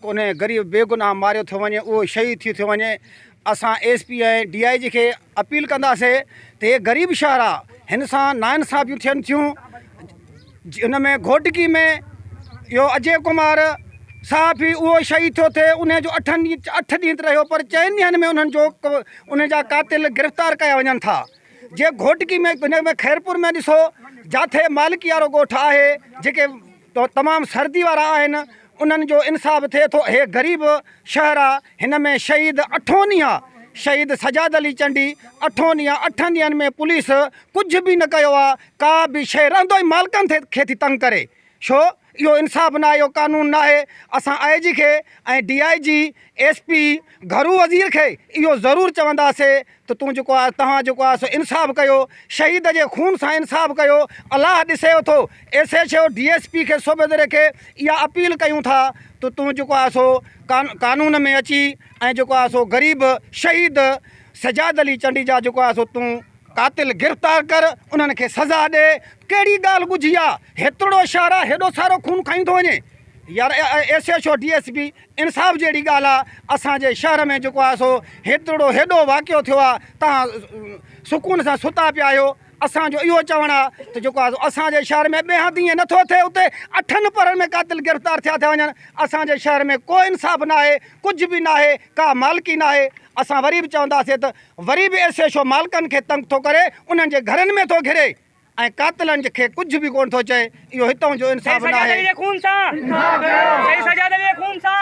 ڪونهي غريب بيگناهه ماريو ٿو وڃي اهو شهيد ٿي ٿو وڃي اسان ايس پي ۽ ڊي I جي کي اپيل ڪنداسي ته هي غريب شهر آ هن سان ناانصافيون ٿين ٿيون ان ۾ گهوٽڪي ۾ اهو اجي ڪمار صحافي اهو شهيد ٿيو ٿئي ان جو اٺن ڏينهن اٺ ڏينهن ته رهيو پر چئن ڏينهن ۾ انهن جو ان جا قاتل گرفتار ڪيا وڃن ٿا جي گهوٽڪي ۾ ان ۾ خيرپور ۾ ڏسو جاٿي مالڪي وارو ڳوٺ آهي جيڪي تمام سردي وارا آهن انهن جو انصاف ٿئي ٿو هي غريب شهر آ هن ۾ شهيد اٺون ڏينهن آ شهيد سجاد علي چنڊي اٺون ڏينهن آ اٺن ڏينهن ۾ پوليس ڪجهه به نه ڪيو آ ڪا به شيء رهندو ئي مالڪن کي ٿي تنگ ڪري ڇو اهو انصاف ناهي اهو قانون ناهي اسان آء جي کي ۽ ڊي I جي ايس پي گهرو وزير کي اهو ضرور چونداسي ته تون جيڪو آهي توهان جيڪو آهي سو انصاف ڪيو شهيد جي خون سان انصاف ڪيو الله ڏسيو ٿو S H O D S P کي صوبيدري کي اها اپيل ڪيون ٿا ته تون جيڪو آهي سو قانون ۾ اچي ۽ جيڪو آهي سو غريب شهيد سجاد علي چنڊي جا جيڪو آهي سو تون قاتل گرفتار ڪر انهن کي سزا ڏي ڪهڙي ڳالهه ڳجهي آ هيترڙو شهر آ هيڏو سارو خون کائين ٿو وڃي يار S H O D S P انصاف جهڙي ڳالهه آ اسان جي شهر ۾ جيڪو آ سو هيترڙو هيڏو واقعو ٿيو آ تان سڪون سان ستا پيا آهيو اسان جو اهو چوڻ آ ته جيڪو آ سو اسان جي شهر ۾ ٻئي هنڌ ائين نٿو ٿئي اتي اٺن پرن ۾ قاتل گرفتار ٿيا ٿيا وڃن اسان جي شهر ۾ ڪو انصاف ناهي ڪجهه به ناهي ڪا مالڪي ناهي اسان وري به چونداسي ته وري به ايس ايڇ او مالڪن کي تنگ ٿو ڪري انهن جي گهرن ۾ ٿو گهري ۽ قاتلن کي ڪجهه به ڪونه ٿو چئي اهو هتئون جو انصاف شهيد سجاد ناهي. علي جي خون سان انصاف ڪيو شهيد سجاد علي جي خون سان.